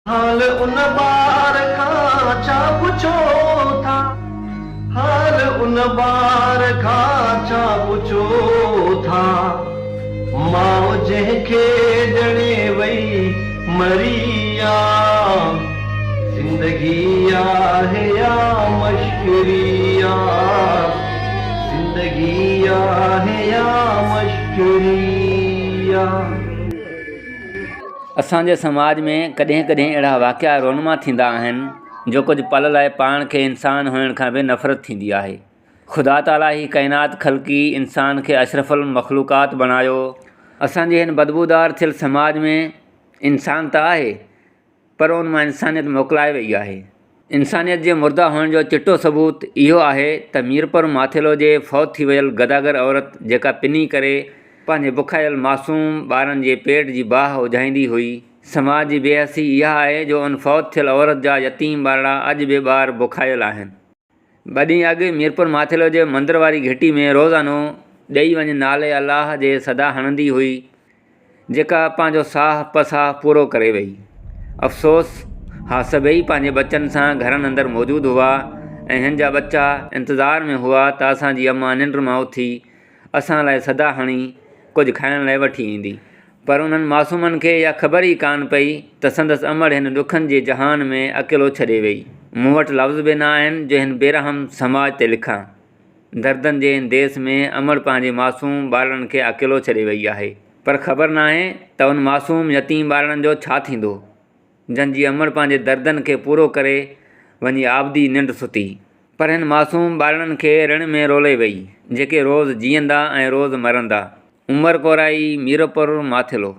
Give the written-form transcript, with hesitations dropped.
حال ان ٻار کان ڇا پڇو ٿا. حال ان ٻار کان ڇا پڇو ٿا. ماء جنهن کي ڄڻي وئي مري آ. زندگي آهي يا مشڪري آ. زندگي آهي يا مشڪري آ. اسان جي سماج ۾ ڪڏهن ڪڏهن اهڙا واقعا رونما ٿيندا آهن جو ڪجهه پل لاء پاڻ کي انسان هئڻ کان به نفرت ٿيندي آهي. خدا تعاليٰ هي ڪائنات خلقي انسان کي اشرف المخلوقات بڻايو. اسان جي هن بدبودار ٿيل سماج ۾ انسان ته آهي پر ان مان انسانيت موڪلائي وئي آهي. انسانيت جي مرده هئڻ جو چٽو ثبوت اهو آهي ته ميرپور ماٿيلو جي فوت ٿي ويل گداگر عورت جيڪا پني ڪري پنهنجي بکايل معصوم ٻارن جي پيٽ جي باهه اجهائيندي هئي. سماج جي بي حسي اها آهي جو ان فوت ٿيل عورت جا يتيم ٻارڙا اڄ به ٻار بکايل آهن. ٻه ڏينهن اڳ ميرپور ماٿيلو جي مندر واري گهٽي ۾ روزانو ڏئي وڃ نالي الله جي صدا هڻندي هئي، جيڪا پنهنجو ساهه پساهه پورو ڪري وئي. افسوس، ها سڀئي پنهنجي ٻچن سان گهرن اندر موجود هئا ۽ هن جا ٻچا انتظار ۾ هئا ته اسان جي امان ننڊ مان اٿي اسان لاء صدا هڻي ڪجهه کائڻ لاء وٺي ايندي. پر انهن معصومن کي اها خبر ئي ڪانه پئي ته سندس امڙ هن ڏکن جي جهان ۾ اڪيلو ڇڏي وئي. مون وٽ لفظ به نه آهن جو هن بي رحم سماج تي لکان. دردن جي هن ديس ۾ امڙ پنهنجي معصوم ٻارڙن کي اڪيلو ڇڏي وئي آهي. پر خبر ناهي ته ان معصوم يتيم ٻارڙن جو ڇا ٿيندو، جن جي امڙ پنهنجي دردن کي پورو ڪري وڃي آبدي ننڊ ستي. پر هن معصوم ٻارڙن کي رڻ ۾ رولي وئي، جيڪي روز جيئندا ۽ روز مرندا. عمر ڪورائي، ميرپور ماٿيلو.